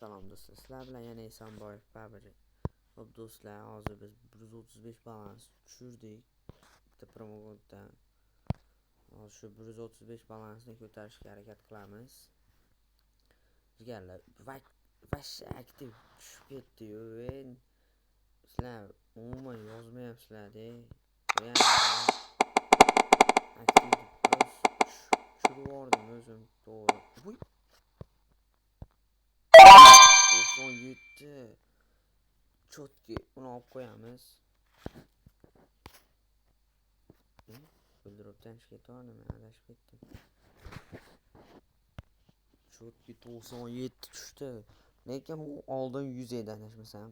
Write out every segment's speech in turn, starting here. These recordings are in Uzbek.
Salom do'stlar, sizlar bilan yana Esanboyev PUBG. Xo'p do'stlar, hozir biz 135 balans tushirdik bitta promokoddan. Hozir shu 135 balansni ko'tarishga harakat qilamiz. Jigarlar, vashsha aktiv tushib ketdi-yu. Sizlar umuman yozmayapsizlar-da. Aktiv tushirib yubordim o'zim, to'g'ri. Voy. 97. Chotki uni olib qo'yamiz. O'ldiribdan ketardim, adashib ketdim. Chotki 97 tushdi. Lekin u oldin 100 edi adashmasam.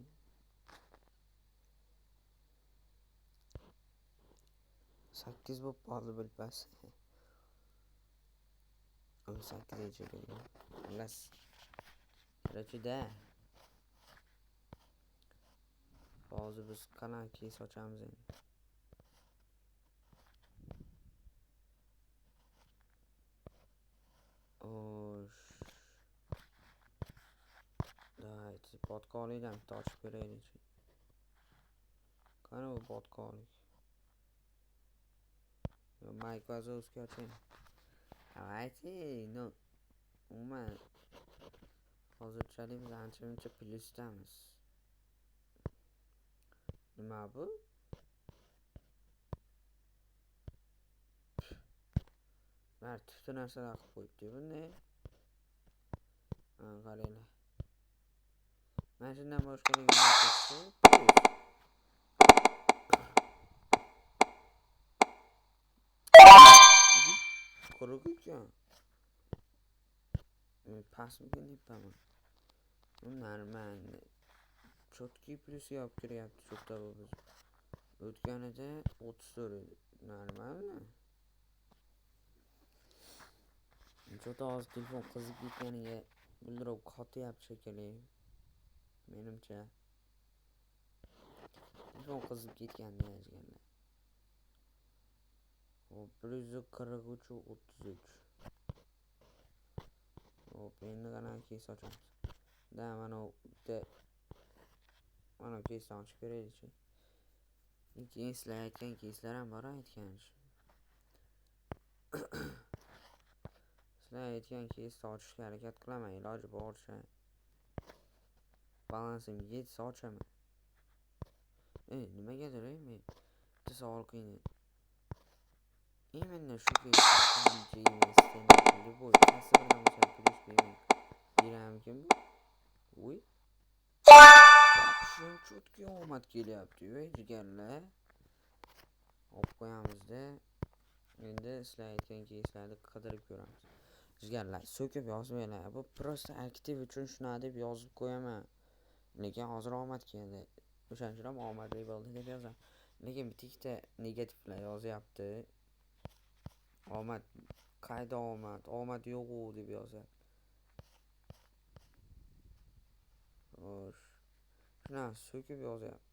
8 bo'lib qoldi bilpas. 18 edi. Xullas. Короче-da. Hozir biz qanaqa keys ochamiz endi. Xo'sh. Давайте botqoqlikdan bitta ochib ko'raylik. Qani bu botqoqlik? Mike Wazowski ochaylik. Давайте, ну, umuman hozirchalik biz ancha-muncha plyusdamiz. Nima bu? Mana tufti narsalar qilib qo'yibdi. Bu ne? Ha, qaranglar. Mana shundan boshqa narsasi plyus. Quruq ekan. Men pastmikin tepaman. Bu normal. Chotki plyusga olib kiryapti cho'pda bu biz. O'tganida 34 edi. Normalmi? Cho'ta hozir telefon qizib ketganiga bildirib qotyapti shekilli. Menimcha. Telefon qizib ketganda yozganlar. Hop, 143 33. Hop, endi qanaqa keys ochamiz? Da, mana bitta mana keysni ochib ko'raylik-chi. Keyin sizlar aytgan keyslar ham bor aytgan. Sizlar aytgan keysni ochishga harakat qilaman, iloji boricha. Balansim yetsa ochaman. Nimagadir men bitta savol qiyin. Именно shu keys любой qaysi biridan bo'lsa plyus beramikin bu? Voy. Cho'tki omad kelyapti-yu, jigarlar. Olib qo'yamizda. Endi sizlar aytgan keyslarni qidirib ko'ramiz. Jigarlar, so'kib yozmanglar. Bu prosta aktiv uchun shunaqa deb yozib qo'yaman. Lekin hozir omad keldi. O'shaning uchun ham omadli bo'ldi deb yozaman. Lekin bitta-ikkita negativlar yozyapti. Omad qayda omad? Omad yo'q-u deb yozyapti. Xo'sh. Shunaqa so'kib yozyapti.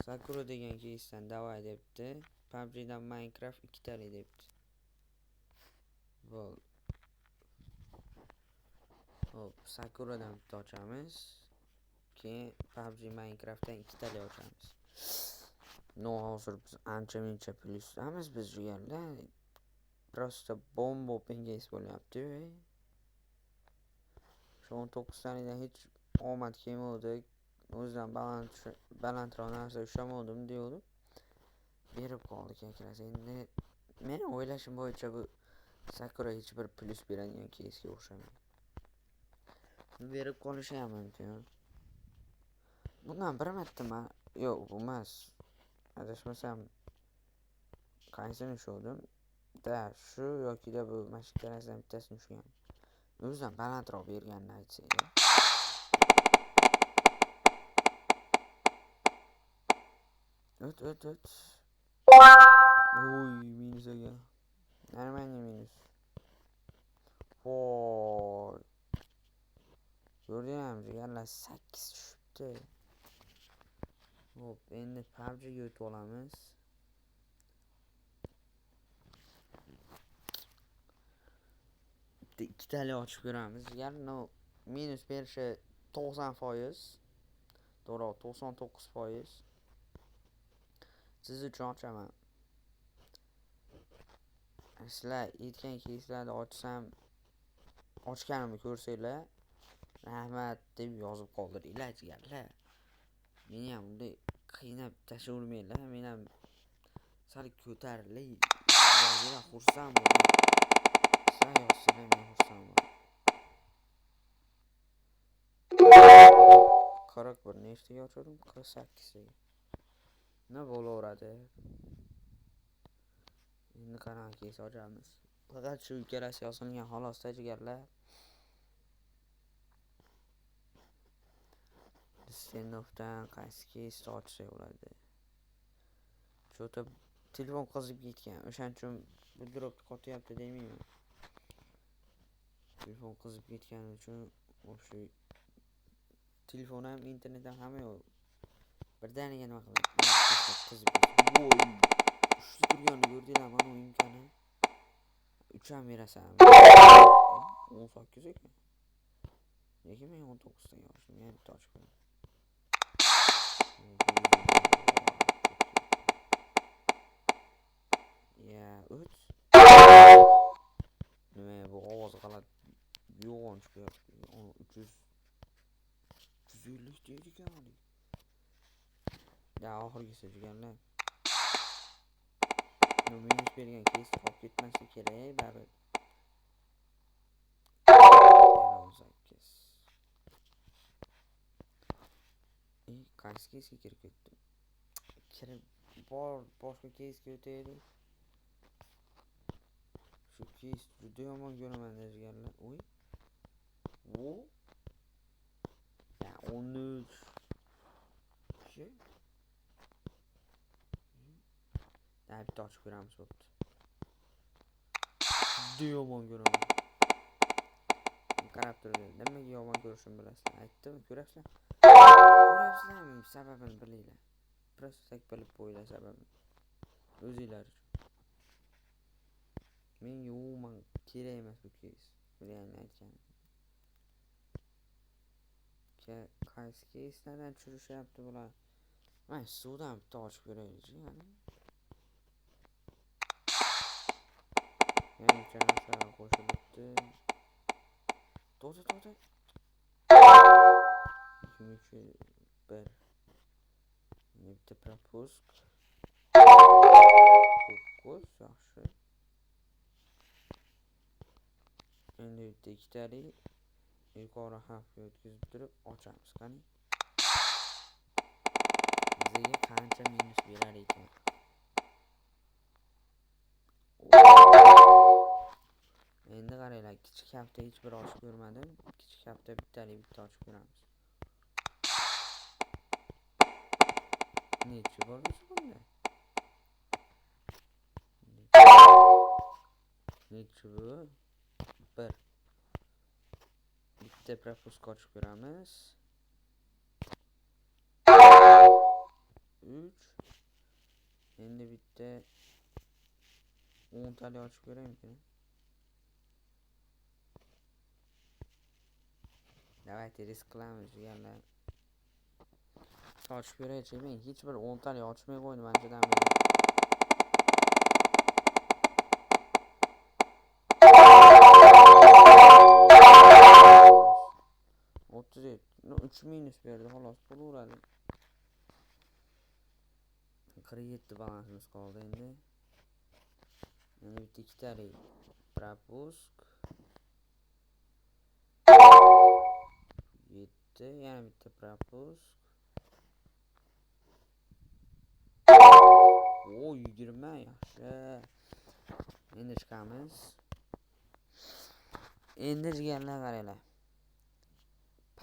Sakura degan keysdan davay debdi. PUBG'dan Minecraft ikkitalik debdi. Bo'ldi. Xo'p, Sakuradan bitta ochamiz. Keyin PUBG Minecraftdan ikkitalik ochamiz. No, hozir biz ancha-muncha plyusdamiz biz jigarlar. Prosta bomba open case bo'lyapti-yu. Shu 19 tanidan hech omad kelmadi. O'zidan balandroq narsa ushlamadim degandim. Berib qoldi как раз. Endi meni o'ylashim bo'yicha bu Sakura hech bir plyus beradigan keysga o'xshamaydi. Berib qolishi ham mumkin. Bundan bir marta men yo'q, bu emas. Adashmasam qaysini ushladim? Da, shu yokida bu mana shu ikkalasidan bittasini ushlagan. O'zidan balandroq berganini aytsak. O't, o't, o't. Oy, minus ekan. Нормальный minus. Voy. Ko'rdinglarmi, jigarlar 8 tushibdi. Xo'p, endi PUBG'ga o'tib olamiz. Bitta ikkitali ochib ko'ramiz. Jigar, no minus berishi 90%. To'g'ri, 99%. Siz uchun ochaman. Sizlar aytgan keyslarni ochsam, ochganimni ko'rsanglar, rahmat deb yozib qoldiringlar jigarlar. Meni ham bunday qiynab tashlavermanglar, men ham sal ko'tarilay. Yozinglar, xursand bo'laman. Sizlar yozsanglar men xursand bo'laman. 41 nechtaga ochdim? 48 taga. Nima bo'laveradi? Endi qanaqa keys ochamiz? Faqat shu ikkalasi yozilgan xolosda jigarlar. Standoffdan qaysi keysni ochsak bo'ladi? Cho'ta telefon qizib ketgan. O'shaning uchun bu drop qotyapti demayman. Telefon qizib ketgani uchun o'sha telefon ham, internet ham hamma yo'q. Birdaniga nima qiladi? Qizib ketdi. Voy! Uchta turganini ko'rdinglar, mana u imkoni. 3 ham berasan. 18 ekan. Lekin men 19 taga ochdim. Yana bitta ochib ko'raman. Ya, o't. Nima bu ovoz g'alati yo'g'on chiqyapti. 350 deydi ekan. Ya oxirgisi jigarlar. No minus bergan keys qolib ketmasa kerak baribir. 18. Qaysi keysga kirib ketdim? Kirib bor boshqa keysga o'taylik. Shu keys juda yomon ko'raman jigarlar. Oy. Vo. Ya 13. Shu. Ya bitta ochib ko'ramiz bo'pti. Juda yomon ko'raman. Qarab turinglar, nimaga yomon ko'rishimni bilasizlar. Aytdim, ko'rasizlar. Ko'rasizlarmi? Sababini bilinglar. Просто tak bilib qo'yinglar sababini. O'zinglar uchun. Menga umuman kerak emas bu keys. Реально aytganim. Qaysi keyslardan tushirishyapti bular? Mana suvdan bitta ochib ko'raylik, ya'ni. Yangicha narsalar qo'shilibdi. To'xta, to'xta. 2 3 1. Bitta пропуск. 9 yaxshi. Endi bitta ikkitali yuqori harfga o'tkazib turib ochamiz. Qani? Bizga qancha minus berar ekan? Endi qaranglar, kichik hafta hech bir ochib ko'rmadim. Kichik hafta bittali bitta ochib ko'ramiz. Necha bor o'zi bunda? Necha bu? 1. Bitta пропуск ochib ko'ramiz. 3. Endi bitta 10 tali ochib ko'raymikin? Давайте risk qilamiz jigarlar. Ochib ko'raychi, men hech bir 10 tali ochmay qo'ydim anchadan beri. No, 3 minus berdi xolos, bo'laveradi. 47 balansimiz qoldi endi. Endi bitta ikkitali пропуск. 7, yana bitta пропуск. O 20 yaxshi. Endi chiqamiz. Endi jigarlar qaranglar.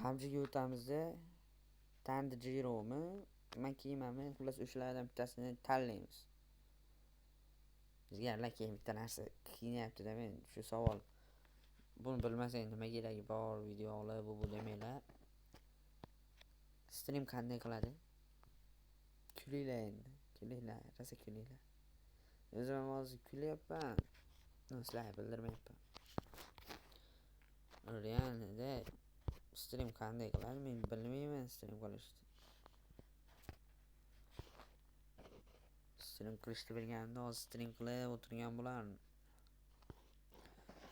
PUBG'ga o'tamizda. Tandi Jiro'mi, Makimami, xullas o'shalardan bittasini tanlaymiz. Jigarlar keyin bitta narsa qiynayapti-da men shu savol. Buni bilmasang nima keragi bor video olib bu demanglar. Stream qanday qiladi? Kulinglar endi, kulinglar, rosa kulinglar. O'zim ham hozir kulyapman. Sizlarga bildirmayapman. Realda stream qanday qiladi men bilmayman stream qilishni. Stream qilishni bilganimda hozir stream qilib o'tirgan bo'lardim.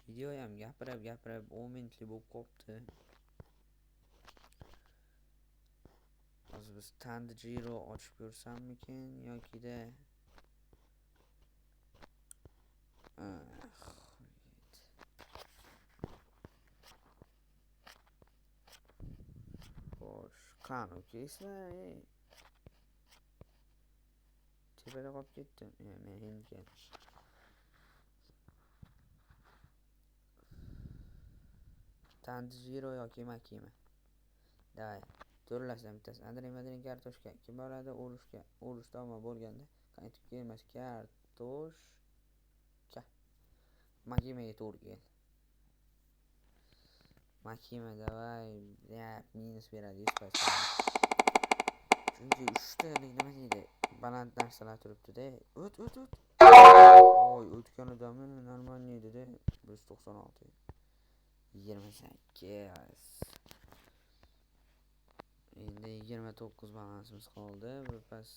Video ham gapirib 10 minutlik bo'lib qolibdi. Hozir biz Tanjiro ochib ko'rsammikin yokida xo'sh, qani ukaysizlar? Tepada qolib ketdim. Men endi keldim. Tanjiro yoki Makima. Davay. To'rlashdan bittasi. Adring madring kartoshka. Kim boradi urushga? Urush tamom bo'lganda qaytib kelmas kartoshka. Makimaga to'g'ri keldi. Makima davay, ya minus beradi 100%. Chunki 3 talik nima deydi? Baland narsalar turibdi-da. O't, o't, o't. Oy, o'tganidami normalniy edi-da. 196. 28. Endi 29 balansimiz qoldi. Bir pas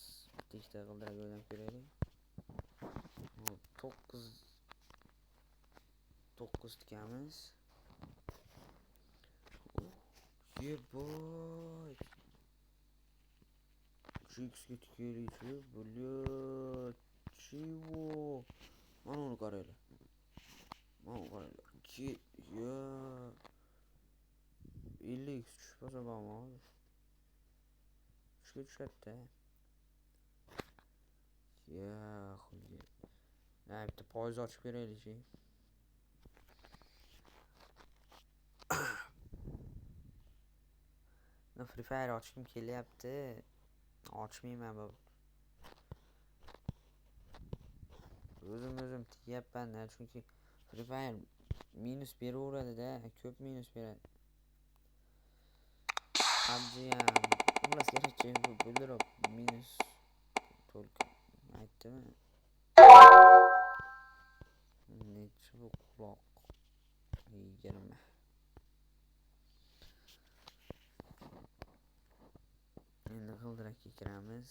bitta g'ildirak o'ynab ko'raylik. Hop, 9 tikamiz. Yeboy. 3x ga tikaylikchi, блядь, чего? Mana uni qaranglar. Mana uni qaranglar. Ya. 50x tushib qolsa bormi hozir? 3ga tushadi-da. Ya, xuy. Na, bitta poyez ochib ko'raylikchi. Free Fire ochgim kelyapti. Ochmayman bu. O'zim tegyapman-da, chunki Free Fire minus beraveradi-da, ko'p minus beradi. PUBG ham, xullas, короче, bo'ldirib minus только aytdimi? Nechi bu quloq? 20. Endi g'ildirakka kiramiz.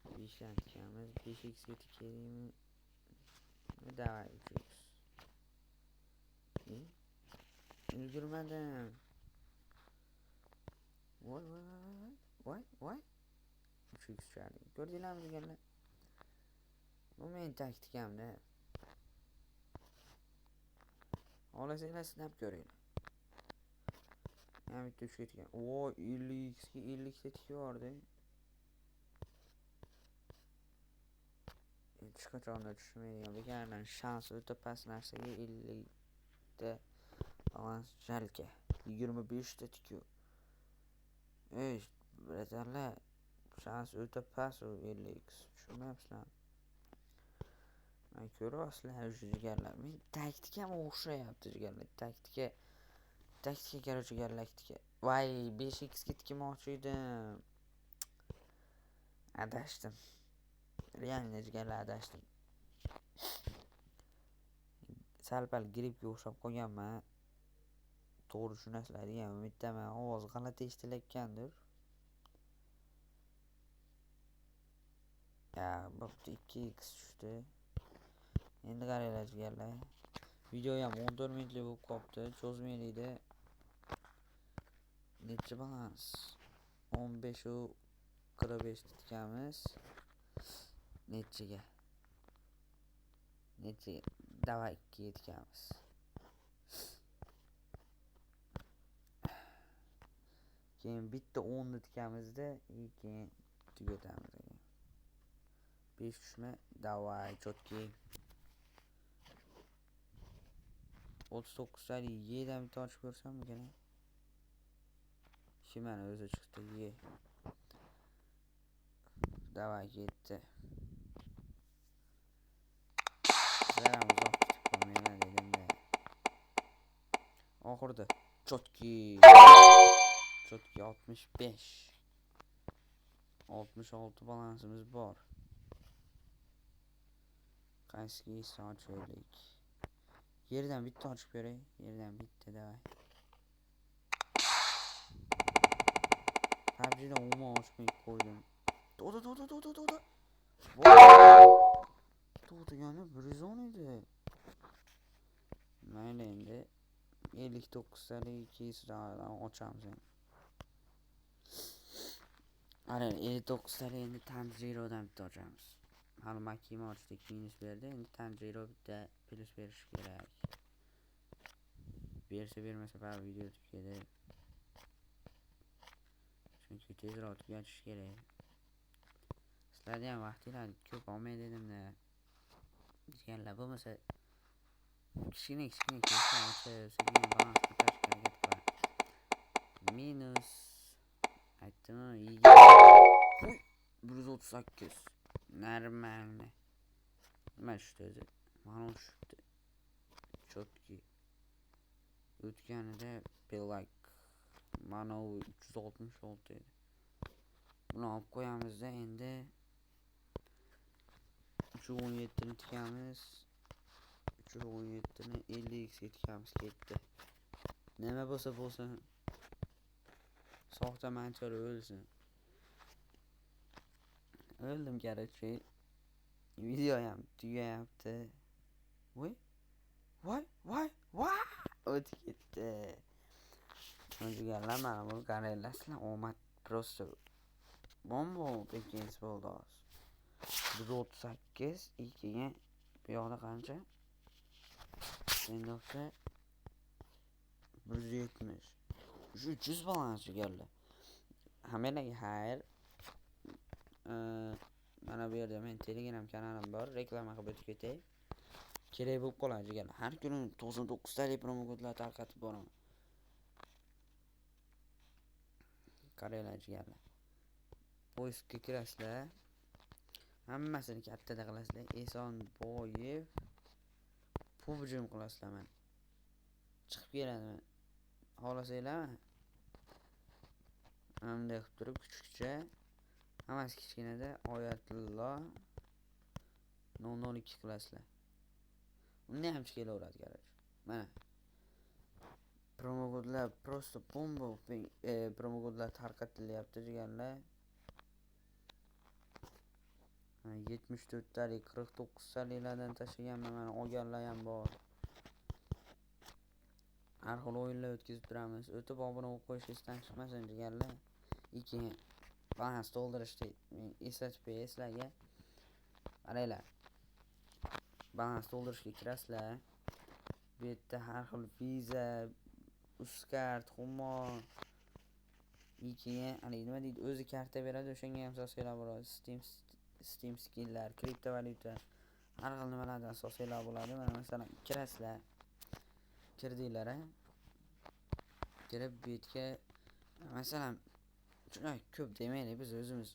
5 dan tikamiz. 5x ga tikaylikmi? Davay 3x. Ulgurmadim. Voy voy voy voy voy. 3x tushardi. Ko'rdinglarmi deganlar? Bu mening taktikamda. Xohlasanglar sinab ko'ringlar. Yana bitta 3 ga tikkan. Voy, 50x ga 50 ta tikib yubordi. Hech qachonda tushmaydigan bekardan shans o'ta past narsaga 50 ta balans jalka. 25 ta tikuv. Ey, bratarlar, shans o'ta past u 50x. Tushunmayapsizlar. Men ko'ryapsizlar jigarlar. Men taktikam o'xshayapti jigarlar. Taktika, короче, galaktika. Voy, 5x ga tikmoqchi edim. Adashdim. Реально jigarlar adashdim. Sal-pal grippga o'xshab qolganman. To'g'ri tushunasizlar degan umiddaman. Ovoz g'alati eshitilayotgandir. Ya, bo'pti, 2x tushdi. Endi qaranglar jigarlar. Video ham 14 minutlik bo'lib qolibdi. Cho'zmaylikda. Necha balans? 15 u 45 tikamiz. Nechiga? Nechiga? Davay 2 tikamiz. Keyin bitta 10 ni tikamizda, keyin tugatamiz. 5 tushma, davay, chotki. 39 talik Y'dan bitta ochib ko'rsammikin? Mana o'zi chiqdi Y. Davay ketdi. Sizlar ham uzoq kutib qolmanglar dedim-da. Oxirida chotki. Chotki 65. 66 balansimiz bor. Qaysi keysni ochaylik? Yerdan bitta ochib ko'ray. Yerdan bitta davay. PUBG'dan umuman ochmay qo'ydim. To'da to'da to'da to'da. To'dagani 110 edi. Mayli endi 59 talik keysdan ochamiz endi. Ana 59 talik endi Tanjirodan bitta ochamiz. Hali Makima ochdik, minus berdi. Endi Tanjiro bitta plyus berishi kerak. Bersa bermasa baribir video tugadi. Chunki tezroq tugatish kerak. Sizlarda ham vaqtinglarni ko'p olmay dedimda. Jigarlar bo'lmasa kichkina kichkina keyslar ochib, sekin balans ko'tarishga harakat qilaman. Minus aytdimmi 20. Voy, 138. Нормально. Nima tushdi o'zi? Mana tushibdi. Чётки. O'tganida Black mana u 366 edi. Buni olib qo'yamizda endi 317 ni tikamiz. 317 ni 50 x ga tikamiz, ketdi. Nima bo'lsa bo'lsin. Soxta manchar o'lsin. O'ldim, короче. Video ham tugayapti. Voy. Voy, voy, voy! O'tib ketdi. Jigarlar, mana bu qaranglar, sizlar omad просто bomba keys bo'ldi hozir. 138 и keyin bu yoqda qancha? Standoffda 170. Shu 300 balans, jigarlar. Hammalarga xayr. Mana bu yerda men Telegram kanalim bor, reklama qilib o'tib ketay. Kerak bo'lib qoladi, jigarlar. Har kuni 99 talik promokodlar tarqatib boraman. Qaranglar, jigarlar. Поиск ga kirasizlar. Hammasini kattada qilasizlar. Esonboyev PUBG qilasizlar mana. Chiqib keladi mana. Xohlasanglarmi? Bunday qilib turib kuchukcha, hammasi kichkinada Oyatullo 002 qilasizlar. Unda ham chiqib kelaveradi, короче. Mana. Promokodlar просто bomba promokodlar tarqatilyapti, jigarlar. 74 talik, 49 taliklardan tashlaganman, mana olganlar ham bor. Har xil o'yinlar o'tkazib turamiz. O'tib obuna bo'lib qo'yish esdan chiqmasin, jigarlar. Keyin balans to'ldirishni men eslatib qo'yay sizlarga. Qaranglar. Balans to'ldirishga kirasizlar. Bu yerda har xil Visa, Uzcard, Humo, keyin haligi nima deydi, o'zi karta beradi, o'shanga ham solsanglar bo'ladi. Steam skinlar, kriptovalyuta, har xil nimalardan solsanglar bo'ladi. Mana masalan kirasizlar. Kirdinglar a? Kirib bu yerga masalan juda ko'p demaylik, biz o'zimiz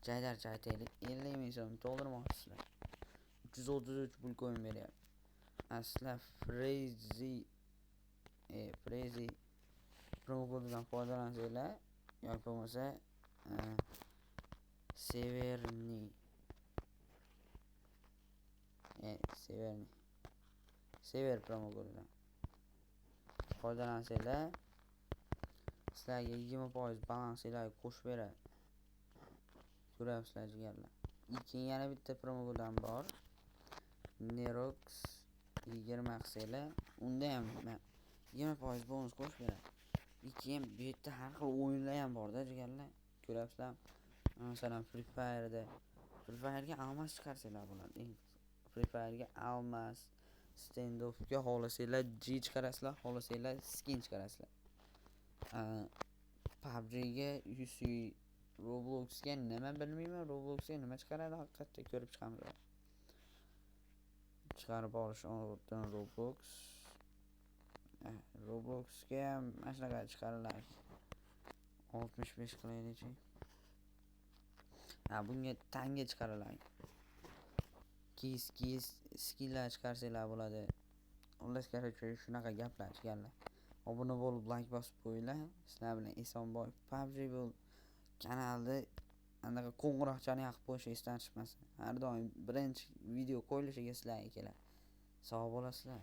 jaydarcha aytaylik, 50 ming so'm to'ldirmoqchisizlar. 333 pul coin beryapti. Sizlar Freezy promokodidan foydalansanglar yoki bo'lmasa Severni Severni Sever promokodidan foydalansanglar sizlarga 20% balansinglarga qo'shib beradi. Ko'ryapsizlar, jigarlar. Keyin yana bitta promokod ham bor. Nerox 20 qilsanglar, unda ham 20% bonus qo'shib beradi. Keyin bu yerda har xil o'yinlar ham borda, jigarlar. Ko'ryapsizlar. Masalan, Free Fire'da Free Fire'ga almas chiqarsanglar bo'ladi. Free Fire'ga almas, Standoff'ga xohlasanglar G chiqarasizlar, xohlasanglar skin chiqarasizlar. PUBG'ga UC, Robloxga nima bilmayman, Robloxga nima chiqaradi haqiqatda ko'rib chiqamiz. Chiqarib olish oldin Roblox. Robloxga ham mana shunaqa chiqariladi. 65 qilaylikchi. Ha, bunga tanga chiqariladi. Keys, keys, skinlar chiqarsanglar bo'ladi. Xullas, короче, shunaqa gaplar, jigarlar. Obuna bo'lib, like bosib qo'yinglar. Sizlar bilan Esonboy PUBG bo'ldi. Kanalni anaqa qo'ng'iroqchani yoqib qo'yish esdan chiqmasin. Har doim birinchi video qo'yilishiga sizlarga keladi. Sog' bo'lasizlar.